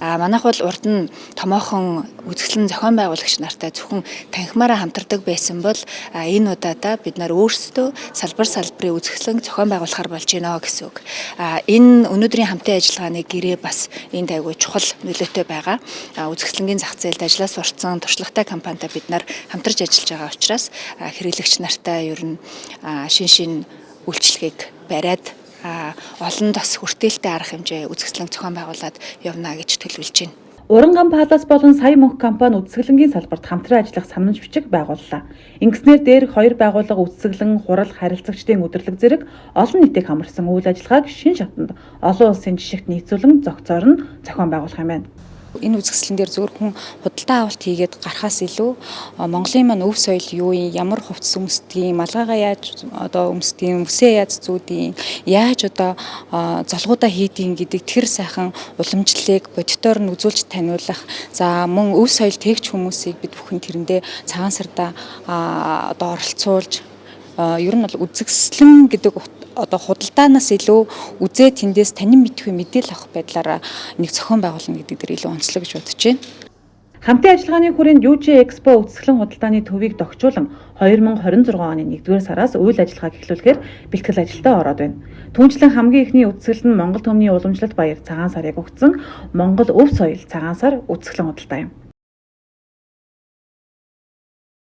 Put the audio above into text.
Манайх бол урд нь томоохон үзэсгэлэн зохион байгуулагч нартай зөвхөн танхимаараа хамтардаг байсан бол энэ удаадаа бид нар өөрсдөө салбар салбарын үзэсгэлэн зохион байгуулахар болж байна гэсэн үг. Энэ өнөөдрийн хамтын ажиллагааны гэрээ бас энд айгүй чухал нөлөөтэй байгаа. Үзэсгэлэнгийн зах зээлд ажиллаа сурцсан туршлагатай компанитай бид нар хамтарч ажиллаж байгаа учраас хэрэглэгч нартай ер нь шин үйлчилгээг бариад олон тос хүртээлтэй арга хэмжээ үзэсгэлэн зохион байгуулад явна гэж төлөвлөж байна. Уранган Палас болон Сая мөнх компани үзэсгэлэнгийн салбарт хамтран ажиллах санамж бичиг байгууллаа. Ингэснээр дээрх хоёр байгууллага үзэсгэлэн, хурал, харилцагчдын удирдлага зэрэг олон нийтийг хамарсан үйл ажиллагааг шин шатанд олон улсын жишгт нийцүүлэн зохицоор нь зохион байгуулах юм байна. Энэ үзэсгэлэн дээр зөвхөн хүн худалдаа авалт хийгээд гарахаас илүү Монголын маань өв соёл юу юм, ямар хувцас өмсдгийг, малгайгаа яаж одоо өмсдгийг, үсээ яаж зүүдгийг, яаж одоо золгуудаа хийдгийг гэдэг тэр сайхан уламжлалыг бодитоор нь үзүүлж таниулах. За мөн өв соёл тээгч хүмүүсийг бид бүхэн тэрэндээ цагаан сарда одоо оролцуулж, ер нь бол үзэсгэлэн гэдэг одоо худалдаанаас илүү үзээ тэндээс танин мэдхгүй мэдээлэл авах байдлаараа нэг зохион байгуулна гэдэг дээр илүү онцлог гэж бодож байна. Хамтын ажиллагааны хүрээнд UJ Expo үзэсгэлэн худалдааны төвийг тохижуулан 2026 оны 1-р сараас үйл ажиллагааг эхлүүлэхээр бэлтгэл ажилдаа ороод байна. Түүнчлэн хамгийн эхний үзэсгэлэн нь Монгол төмний уламжлалт баяр цагаан сарыг өгсөн Монгол өв соёл цагаан сар үзэсгэлэн худалдаа юм.